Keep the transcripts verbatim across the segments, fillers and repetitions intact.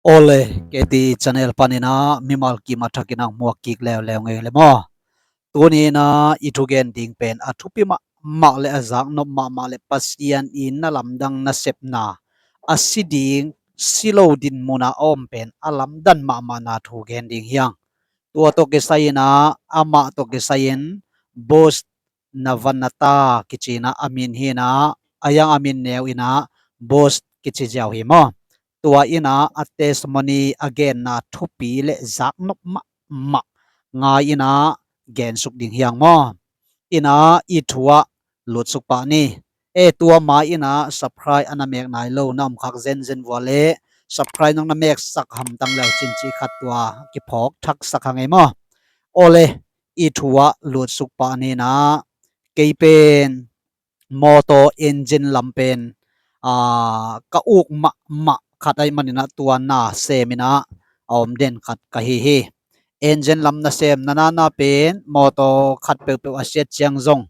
Awle, K T channel panin ah mimal kim a thakin ang muak kik leuleu ngei le maw. Tuni in ah i thugen ding pen a thupi mahmah le a zaknop mahmah le Pasian in na lamdang nasepna, a si ding si lo din munah a om pen a lamdan mahmahna thu gen ding hi hang. Tua tawh kisai in ah amah tawh kisai in Boost Navanata kici in ah a min hi in ah, a yang a min neu in ah Boost kici ziau hi maw. Tua in ah a testimony, a genna thupi le zaknop mahmah ngai in ah gensuk ding hi hang maw. In ah i thu ah lutsuk pah ni. E, tua ma in ah subscribe a na mek nai lo na om khak zenzen vua le subscribe nong na meksak hamtang leu cin cih khat tua kiphawk thaksak hang ei maw. Awle, i thu ah lutsuk pah ni in ah, kei pen mawtaw engine lam pen, aa, ka uk mahmah khat ahih manin ah tua na sem in ah a om den khat ka hi hi. Engine lam nasem na na na pen mawtaw khat peuhpeuh a siat ciang zong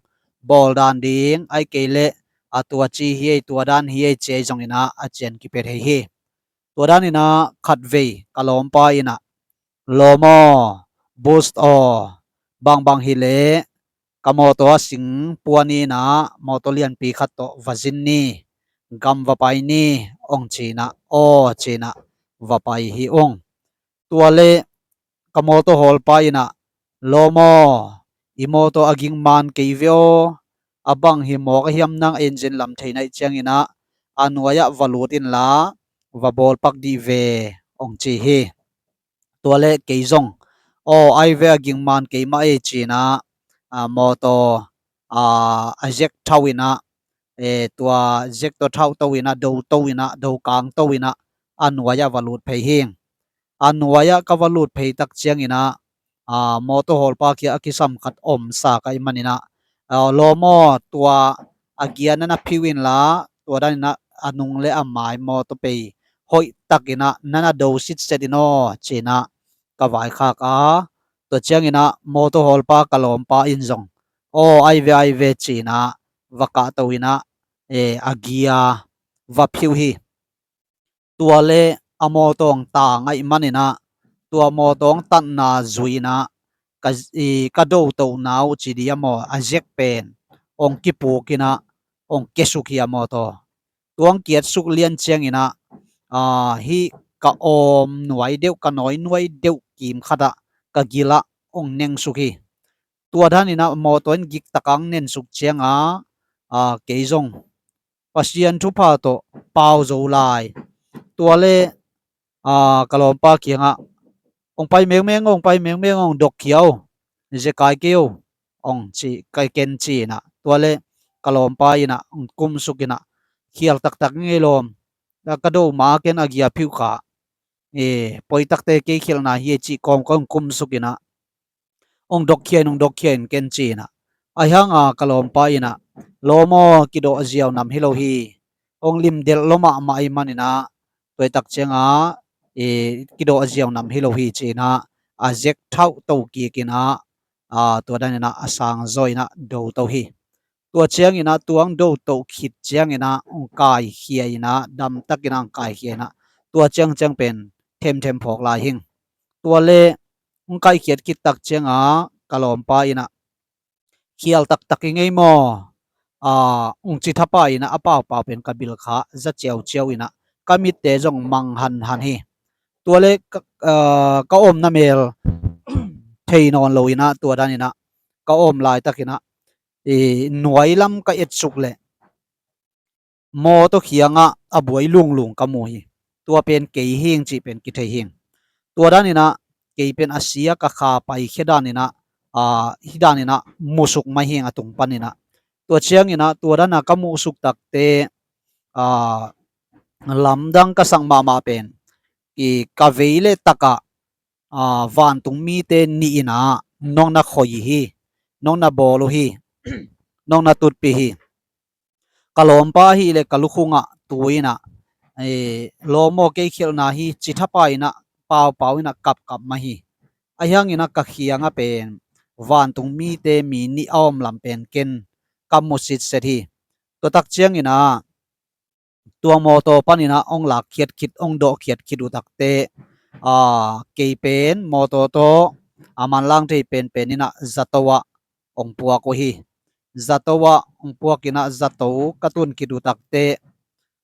bawl dan ding, ahih kei leh a tua ci hi ei, tua dan hi ei ci ei zong in ah a cian kipia thei hi. Tua dan in ah khatvei ka lawmpa in ah, "Lawm aw, Boost aw, bangbang hi leh ka mawtaw a sing pua ni in ah mawtaw lianpi khat tawh va zin ni, gam va pai ni," hong ci in ah, "Aw," ci in ah va pai hi ung. Tua le ka mawtaw hawlpa in ah, "Lawm aw, i mawtaw a ging man kei ve aw, a bang hi mawk a hiam nang engine lam thei naih ciang in ah a nuai ah va lut in la va bawl pak dih ve," hong ci hi. Tua le kei zong, "Aw, ai ve, a ging man kei mah ei," ci in ah, a, mawtaw, a, a zek thau in ah, e, tua zek tua thau to in ah, do to in ah, do kang to in ah a nuai ah va lut phei hi. A nuai ah ka va lut phei tak ciang in ah, a, mawtaw hawlpa kia a kisam khat om sa ka hih manin ah, a, "Lawm aw, tua a gia na na phiu in la, tua dan in ah a nung le a mai mawtaw pei hoih tak in ah na na do sitset in aw," ci in ah ka vaikhak a. Tua ciang in ah mawtaw hawlpa ka lawmpa in zong, "Aw, ai ve, ai ve," ci in ah va kahto in ah, e, a gia va phiu hi. Tua le a mawtaw hong tang ahih manin ah, tua mawtaw hong tatna zui in ah ka, i, ka do tohna uh ci dih a maw, a zek pen hong kipuk in ah hong kiasuk hi a mawtaw. Tua hong kiasuk lian ciang in ah, a, hih ka awm nuai deuh, ka nawi nuai deuh kim khat ah ka gil ah hong nengsuk hi. Tua dan in ah mawtaw in gik tak a hong nensuk ciang a, a, kei zong Pasian thupha tawh pau zo lai. Tua le, a, ka lawmpa kiangah, "Hong pai mengmeng aw, hong pai mengmeng aw, hong dok khia aw, zekai kei aw," hong ci, ka ken ci in ah. Tua le ka lawmpa in ah hong kumsuk in ah, "Khial taktak ngei lawm, ka do ma ken a gia phiu kha, e, poi takte kei khialhna hi e," cih kawm ka hong kumsuk in ah, "Hong dok khia in, hong dok khia in," ken ci in ah. Ahi hang a ka lawmpa in ah, "Lawm aw, kidawh ziau nam hi lo hi. Hong limdelh lua mahmah ahih manin ah, tua tak ciang a, e, kidawh ziau nam hi lo hi," ci in ah a zek thau to kik in ah, a, tua dan in ah a sang zaw in ah do to hi. Tua ciang in ah tua hong do to khit ciang in ah hong kaikhia in ah, dam tak in ah hong kaikhia in ah, tua ciangciang pen themthem phawk lai hing. Tua le hong kaikhiat khit tak ciang a ka lawmpa in ah, "Khial taktak i ngei maw?" a, hong ci thapa in ah a paupau pen ka bil kha za ciauciau in ah ka mitte zong mang hanhan hi. Tua le ka, a, ka omna mel thei nawn lo in ah, tua dan in ah ka om laitak in ah, i, nuai lam ka etsuk leh mawtaw khiangah a buai lunglung ka mu hi. Tua pen kei hing cih pen kithei hing. Tua dan in ah kei pen a sia ka kha paikhia dan in ah, a, hih dan in ah musuk mai hing a tung pan in ah. Tua ciang in ah tua dan a ka musuk takte, a, lamdang ka sak mahmah pen, i, ka vei le tak ah, a, vantung mite nih in ah nong na khoi hi, nong na bawl uh hi, nong na tutpih hi. Ka lawmpa ahih leh ka lukhung ah tu in ah, e, "Lawm aw, kei khialhna hi," ci thapa in ah paupau in ah kapkap mah hi. Ahi hang in ah ka khiang ah pen vantung mite mi nih a om lam pen ken ka mu sitset hi. Tua tak ciang in ah tua mawtaw paninah hong lakkhiat khit, hong dawhkhiat khit uh takte, aa, kei pen mawtaw tawh a manlang thei penpen inah zato ah hong puak uh hi. Zato ah hong puak inah zato ka tun khit uh takte,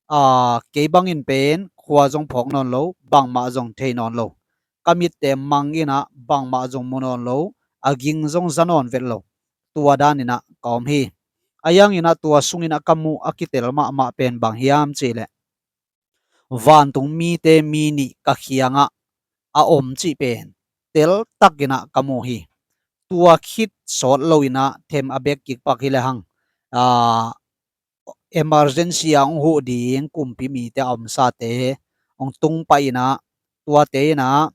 aa, kei bangin pen khua zong phawk nawn lo, bangmah zong thei nawn lo. Ka mitte mang inah bangmah zong mu nawn lo, a ging zong za nawn vet lo. Tua daninah ka om hi. A yanginah tua sunginah ka muh a kitel mahmah pen bang hiam cihleh, vantung mite mi nih ka khiangah a om cih pen teltakinah ka mu hi. Tua khit sawt loinah them a bek kikpak hi le hang, aa, emergency a hong huh ding kumpi mite a omsate hong tung pah inah, tuate inah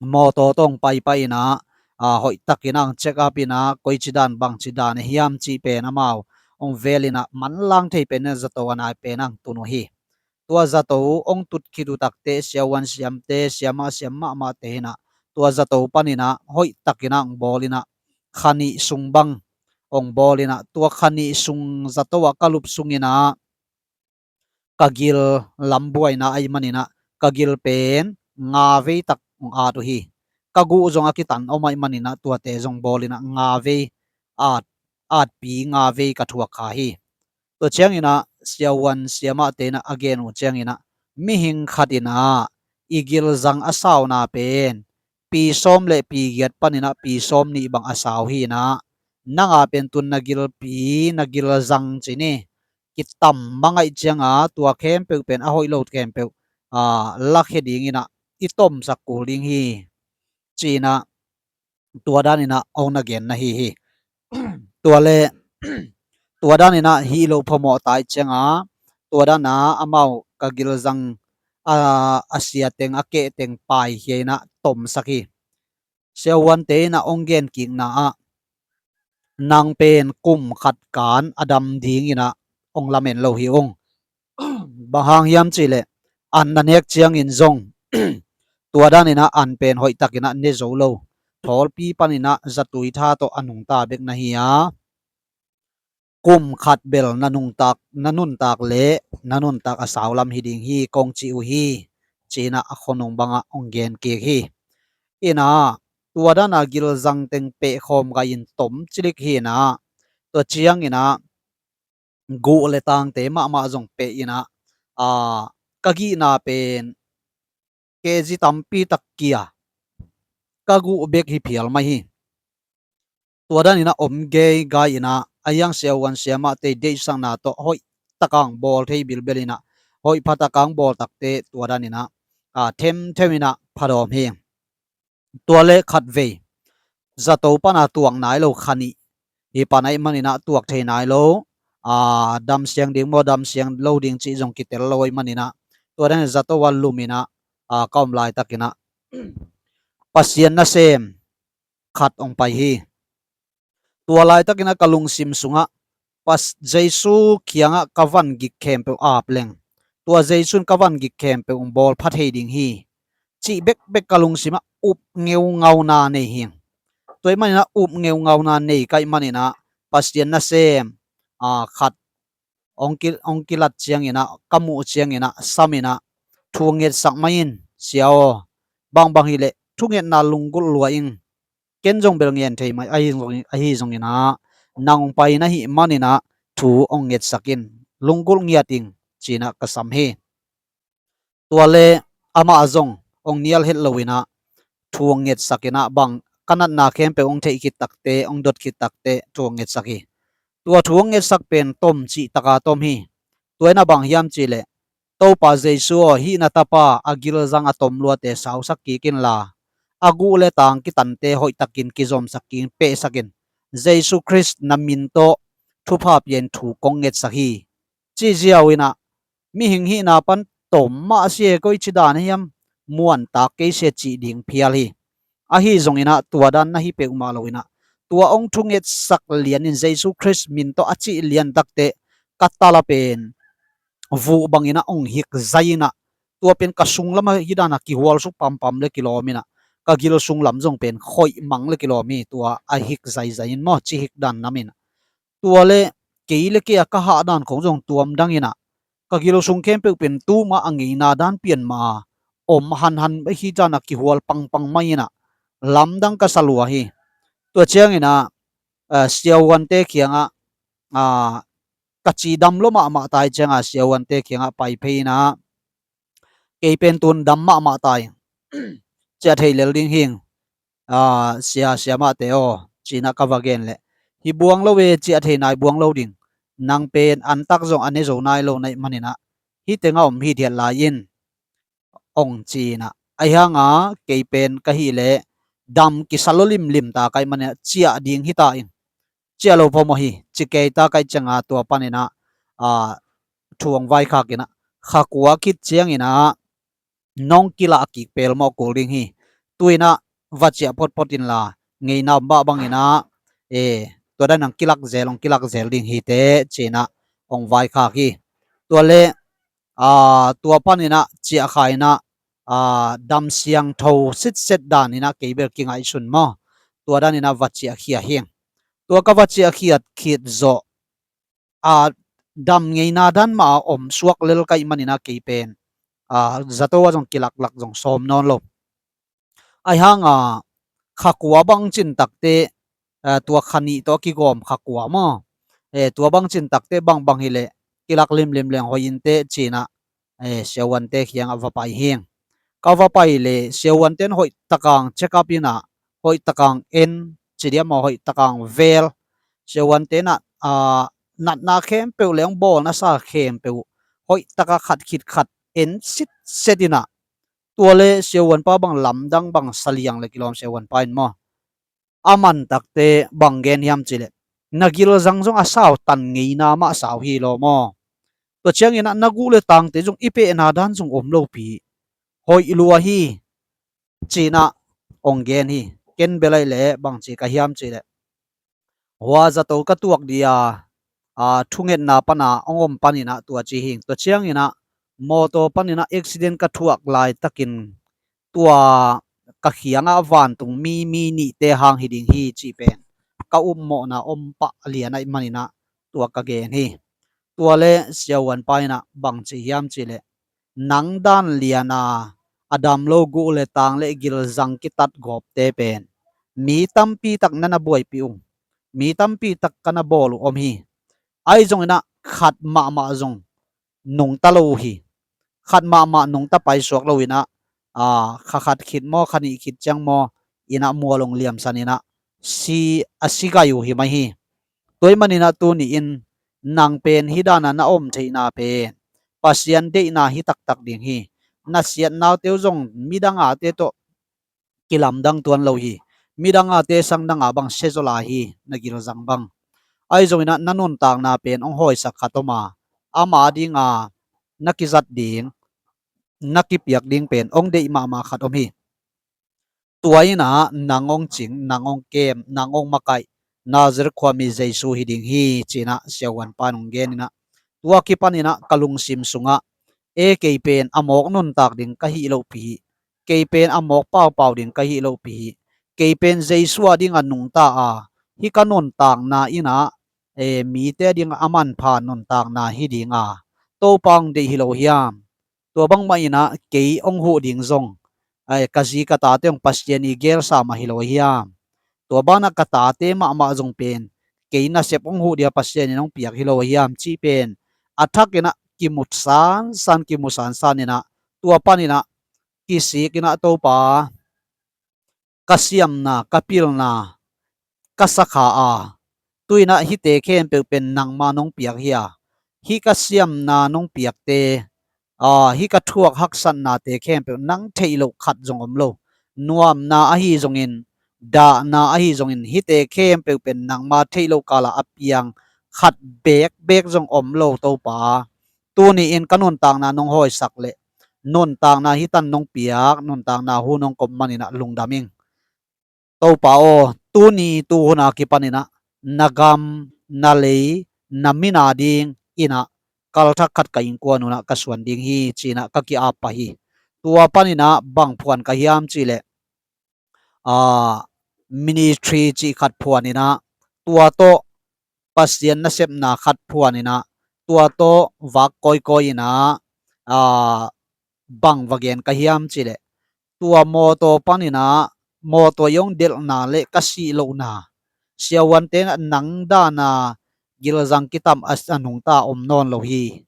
mawtaw tawh hong pai pah inah, aa, hoihtakinah hong check up inah koici dan bangci dan a hiam cih pen amau hong vel inah manlang thei pen inah zato a nai pen ah hong tun uh hi. Tua zato hong tut khit uh takte siavuan siamte, siamah siam mahmahte inah tua zato paninah hoihtakinah hong bawl inah kha nih sung bang hong bawl inah tua kha nih sung zato ah ka lup sunginah ka gil lam buaina ahih maninah ka gil pen nga vei tak hong at uh hi. Ka guh zong a kitan om ahih maninah tuate zong bawl inah nga vei at, atpi nga vei ka thuak kha hi. Tua cianginah siavuan siamahte inah a gen uh cianginah mihing khat inah i gilzang a sauna pen pi sawm le pi giat paninah pi sawm nih bang a sau hi inah, nanga pen tun na gilpi na gilzang ci ni, kitam mangaih cianga tua khempeuh pen a hoih lo khempeuh, aa, lakhia dinginah i tomsak kul ding hi. Ci inah tua daninah hong na genna hi hi. Tua le tua daninah hih lo phamawh tai cianga tua dana amau ka gilzang a, a siateng a kehteng paikhia inah tomsak hi. Siavuante inah hong genkikna ah nang pen kum khat kan a dam dinginah hong lamen lo hi ung. Bang hang hiam cihleh an na nek ciangin zong tua daninah an pen hoihtakinah ne zo lo. Thawlpi paninah zatui tha tawh a nungta bek na hi a, kum khat bel na nungtak, na nuntak le na nuntak a sau lam hi ding hi kong ci uh hi. Ci inah a khonung bangah hong gen kik hi. Inah tua dana gilzang teng pehkhawm gai in tom cilik hi inah tua cianginah guh le tangte mahmah zong peh inah, aa, ka gihna pen kezi tampi tak kia ka guh bek hi phial mai hi. Tua daninah om gei gai inah a hiang siavuan siamahte deihsakna tawh hoih takang bawl thei bilbel inah hoih pha takang bawl takte tua daninah, aa, themthem inah phadawm hi. Tua le khatvei zato pana tuak nai lo kha nih hi pan ahih maninah tuak thei nai lo, aa, damsiang ding maw damsiang lo ding cih zong kitel lo ahih maninah tua danin zato a lum inah, aa, ka om laitakinah Pasian nasem khat hong pai hi. Tua laitakinah ka lungsim sungah Pas-, Jesu kiangah ka van gik khempeuh ap leng tua Jesu in ka van gik khempeuh hong bawl pha thei ding hi cih bekbek ka lungsimah up ngeungauna nei hi. Tua ahih maninah up ngeungauna nei ka hih maninah Pasian nasem, aa, khat hong ki-, hong kilat cianginah ka muh cianginah sam inah thu ngetsak mai in, Sia aw, bangbang hileh thungetna lunggulh lua ing. Ken zong bel ngen thei mai ahi zong, ahi zonginah nang hong pai na hih maninah thu hong ngetsak in, lunggulh ngiat ing ci-inah ka sam hi. Tua le amah zong hong nial het loinah thu hong ngetsak inah bang ka natna khempeuh hong theih khit takte, hong dot khit takte thu hong ngetsak hi. Tua thu hong ngetsak pen tom cih taka tom hi. Tua inah bang hiam cihleh, Topa Jesu aw, hih na tapa a gilzang a tom luate sausak kik inla, a guh le tang kitante hoihtakin kizomsak kik in pehsak in, Jesu Khrist na min tawh thupha pia in thu kong ngetsak hi. Ci ziau inah mihing hihna pan tom mah a si e, koici dan a hiam muantak kei se cih ding phial hi. Ahi zonginah tua dan na hi peuhmah loinah tua hong thungetsak lianin Jesu Khrist min tawh a cih lian takte ka tala pen vuh banginah hong hik zai inah tua pen ka sunglamah hih danah kihualsuk pampam le kilawm inah ka gil sunglam zong pen khoih mang le kilawm hi. Tua a hik zaizai in maw, ci hik dan nam inah tua le kei le kei a ka hah dan khong zong tuam dang inah ka gil sung khempeuh pen tu mah a ngeina dan pian mah a om hanhan hi, dan a kihual pangpang mah inah lamdang ka sa lua hi. Tua cianginah siavuante kiangah ka cidam lua mahmah tai cianga siavuante kiangah pai phei inah kei pen tun dam mahmah tai, ciah thei lel ding hing, sia, siamahte aw, cinah ka va gen leh, hi buang lo e, ciah thei nai buang lo ding, nang pen antak zong a ne zo nai lo naih maninah hih tengah om hithiat lai in, ong cinah, ahi hanga kei pen ka hih leh dam kisa lua limlim ta kaih maninah ciah ding hita in, ciah lo phamawh hi, ci kei ta kaih cianga tua paninah thu ong vaikhak inah kha kua khit cianginah nong kilah kik pelmawh kul ding hi. Tu inah va ciah photphot inla ngeina om bah banginah e, tua dan ong kilak zel, ong kilak zel ding hi teh, cinah ong vaikhak hi. Tua leh tua paninah ciah kha inah dam siangtho sitset daninah kei bel kingaihsun maw, tua daninah va ciah khia hi. Tua ka va ciah khiat khit zawh dam ngeina dan mah a om suak lel kaih maninah kei pen zato a zong kilaklak zong sawm nawn lo. Ahi hanga kha kua bang cin takteh, tua kha nih tawh a kigawm kha kua maw, tua bang cin takteh bangbang hileh kilak limlim leng hoih inteh, cinah siavuante kiangah va pai hing. Ka va pai leh siavuante in hoih takang check up inah hoih takang en, ci diam maw, hoih takang vel, siavuante inah natna khempeuh leh ong bawlnasa khempeuh hoih taka khat khit khat en sitset inah, tua leh siavuanpa bang lamdang bang saliang leh kilawm siavuanpa in maw, a man takteh bang gen hiam cihleh, na gilzang zong a sau tan ngeina mah sau hi law maw. Tua cianginah na guh le tangte zong i pehna dan zong om lopi, hoih lua hi, cinah ong gen hi. Ken bel aih leh bangci ka hiam cihleh, hua zato ka tuak dia thungetna pana ong om paninah tua ci hing. Tua cianginah mawtaw paninah accident ka thuak laitakin tua ka khiangah vantung mi, mi nihte hang hi ding hi cih pen ka upmawhna om pah lian aih maninah tua ka gen hi. Tua leh siavuanpa inah bangci hiam cihleh, nang dan liana a dam lo guh le tang le gilzang kitat gawpte pen mi tampi tak na na buaipih uh, mi tampi tak ka na bawl uh om hi. Ahi zonginah khat mahmah zong nungta lo uh hi. Khat mahmah nungta paisuak loinah kha khat khit maw, kha nih khit ciang maw, inah mual ong liamsan inah si, a si gai uh hi mai hi. Tua ahih maninah tuni-in nang pen hih dana na om theihna pen Pasian deihna hi taktak ding hi. Na siatnate uh zong midangate tawh kilamdang tuan lo hi. Midangate sang danga bang sia zaw lai hi, na gilzang bang. Ahi zonginah na nuntakna pen ong hawisak khat om a, ama dinga na kizat ding, na kipiak ding pen ong deih mahmah khat om hi. Tua inah nang ong cing, nang ong kem, nang ong makaih Nazareth khuami Jesu hi ding hi, cinah siavuanpa in ong geninah, tua kipaninah ka lungsim sungah e, kei pen a mawk nuntak ding ka hih lohpi hi. Kei pen a mawk paupau ding ka hih lohpi hi. Kei pen Jesu a dinga nungta a, hih ka nuntakna inah e, mite a dinga a manpha nuntakna hi dinga Topa ong deih hi lo hiam? Tua bangmah inah kei ong huh ding zong ka zi ka tate ong Pasian i gelsa mah hi lo hiam? Tua banah ka tate mahmah zong pen kei nasep ong huh dia Pasian in ong piak hi lo hiam cih pen a thakinah kimu sansan, kimu sansan inah tua paninah kisik inah Topa, ka siamna, ka pilna ka sakha a, tu inah hihte khempeuh pen nangma nong piak hi a, hih ka siamna nong piakte, hih ka thuak haksatnate khempeuh nang theih loh khat zong om lo. Nuamna ahi zongin, dahna ahi zongin, hihte khempeuh pen nangma theih loh kala a piang khat bekbek zong om lo Topa. Tuni-in ka nuntakna nong hawisak leh nuntakna hitan nong piak, nuntakna hu nong kop maninah lungdam ing. Topa aw, tuni tuhuna kipaninah na gam, na lei, na mina ding inah kalthak khat ka innkuan unah ka suan ding hi, cinah ka ki-ap pah hi. Tua paninah bang phuan ka hiam cihleh, ministry cih khat phuan inah, tua tawh Pasian nasepna khat phuan inah, tua tawh vak kawikawi in ah, aa, bang va gen ka hiam cih leh, tua mawtaw panin ah, mawtaw i hong delhna le ka sih lohna, siavuante in ah nang dan a gilzang kitam a, a nungta om nawn lo hi,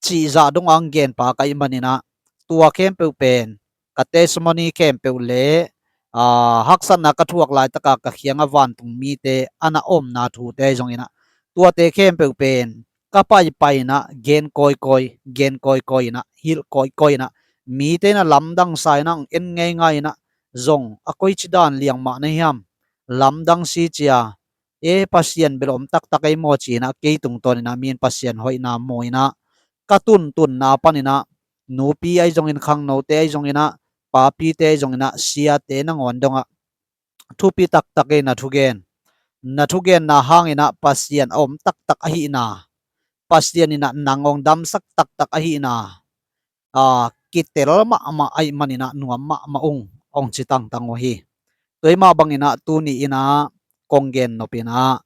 cih zah dong a hong genpa ka hih manin ah, tua khempeuh pen ka testimony khempeuh le, aa, haksatna ka thuak laitak a ka kiang a vantung mite a na omna thute ahi zongin ah, tuate khempeuh pen ka paipai in ah gen kawikawi, gen kawikawi in ah, hilh kawikawi in ah, mite in ah lamdang sa in ah, hong en ngeingai in ah, zong a koici dan liang mah na hiam, lamdang si cia, e, Pasian bel om taktak ei maw ci in ah, kei tungtawn in ah mi in Pasian hoihna mu in ah, ka tuntunna panin ah, nupi ahi zongin, khangnote ahi zongin ah, papite ahi zongin ah, siate nangawn dong ah, thupi taktak ei na thugen, na thugenna hangin ah Pasian a om taktak ahihna, Pasian in ah nang hong damsak taktak ahihna, aa, kitel mahmah ahih manin ah nuam mahmah ung, hong ci tangtang uh hi. Tua ahih mah bangin ah tuni in ah kong gen nop in ah,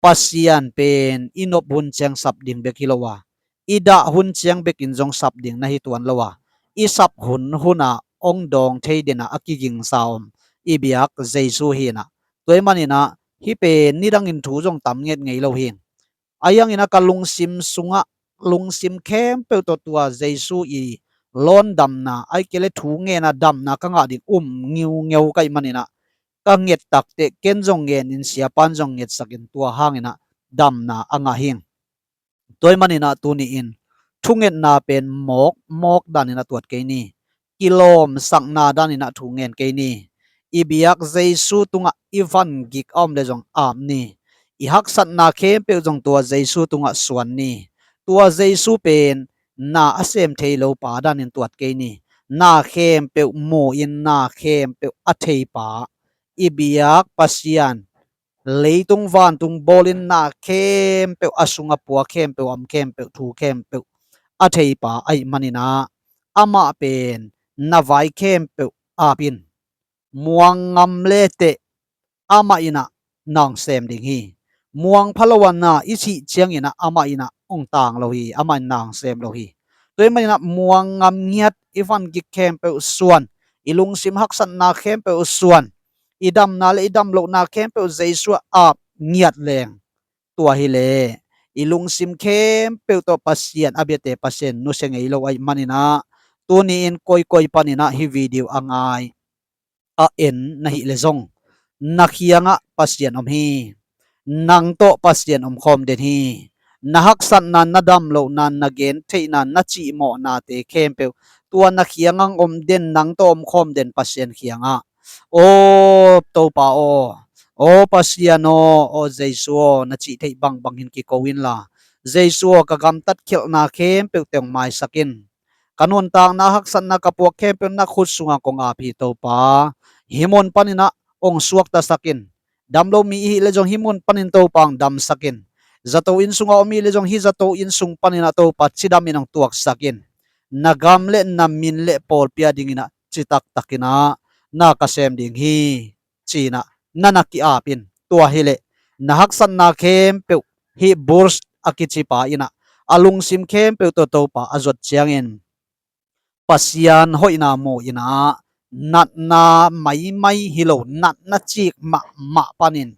Pasian pen i nop hun ciang sap ding bek hi lo a, i dah hun ciang bekin zong sap ding na hi tuan lo a, i sap hun hun ah hong dawng thei den a, a kigingsa om i biak Jesu hi in ah. Tua ahih manin ah hih pen nidangin thu zong tam nget ngei lo hi. Ahi hangin ah ka lungsim sungah, lungsim khempeuh tawh tua Jesu i lawndamna, ahih kei leh thu ngen a damna ka ngah ding um ngiungeu ka hih manin ah, ka nget takteh ken zong ngen in, siapa'n zong ngetsak in, tua hangin ah damna a ngah hi. Tua ahih manin ah tuni in thungetna pen mawkmawk dan in ah tuat kei ni. Kilawmsakna dan in ah thu ngen kei ni. I biak Jesu tungah i van gik a om leh zong ap ni. I haksatna khempeuh zong tua Jesu tungah suan ni. Tua Jesu pen na a sem thei lo pa dan in tuat kei ni. Na khempeuh mu in, na khempeuh a thei pa, i biak Pasian, leitung vantung bawl in na khempeuh, a sung a pua khempeuh, a om khempeuh, thu khempeuh a thei pa ahih manin ah, amah pen na vai khempeuh ap in. Muang ngam leteh amah in ah na hong sem ding hi. Muang pha lo a na i cih ciangin ah amah in ah hong tang lo hi, amah in na hong sem lo hi. Tua ahih manin ah muang ngam ngiat, i van gik khempeuh suan, i lungsim haksatna khempeuh suan, i damna le i dam lohna khempeuh Jesu ah ap ngiat leng, tua hi leh i lungsim khempeuh tawh Pasian a biate Pasian nusia ngei lo ahih manin ah, tuni in koikoi panin ah hih video a ngai, a en na hih leh zong, na kiangah Pasian om hi. Nang tawh Pasian om khawm den hi. Na haksatna, na dam lohna, na gen theihna, na cihmawhnate khempeuh tua na kiangah om den, nang tawh om khawm den Pasian kiangah. Aw Topa aw, aw Pasian aw, aw Jesu aw, na cih theih bangbang hin kiko inla, Jesu aw, ka gamtat khialhna khempeuh teng maisak in. Ka nuntakna haksatna ka puak khempeuh na khut sungah kong ap hi Topa. Hih mun panin ah hong suaktasak in. Dam lo mi i hih leh zong hih mun panin Topa hong damsak in. Zato inn sungah om i hih leh zong hih zato inn sung panin ah Topa cidam in hong tuaksak in. Na gam le na min le pawlpi a dingin ah citaktak in ah na ka sem ding hi, ci-in ah na na ki-ap in. Tua hi leh na haksatna khempeuh hih burst a kici pa in ah a lungsim khempeuh tawh Topa a zuat ciangin Pasian hoihna mu in ah, natna maimai hi lo, natna cik mahmah panin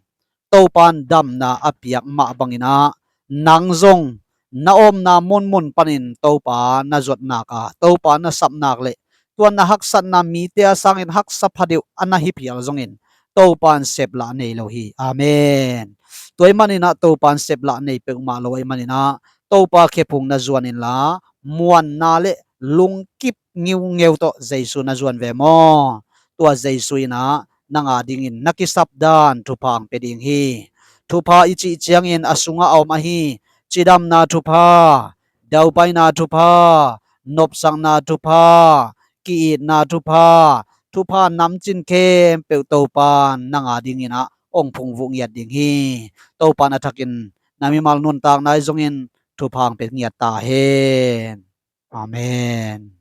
Topa'n damna a piak mah bangin ah, nang zong na omna munmun panin Topa na zuat nak a, Topa na sap nak leh tua na haksatna mite a sangin haksa phadeuh a na hi phial zongin Topa'n seplah nei lo hi. Amen. Tua ahih manin ah Topa'n seplah nei peuhmah lo ahih manin ah Topa khephung na zuan inla, muanna le lungkip ngiungeu tawh Jesu na zuan ve maw? Tua Jesu in ah nang a dingin na kisap dan thupha hong pia ding hi. Thupha i cih ciangin a sungah a om ahi, cidamna thupha, daupaina thupha, nopsakna thupha, ki-itna thupha, thupha namcin khempeuh Topa'n nang a dingin ah hong phungvuh ngiat ding hi. Topa'n a thakin na mimal nuntakna ahi zongin thupha hong pia ngiat ta hen. Amen.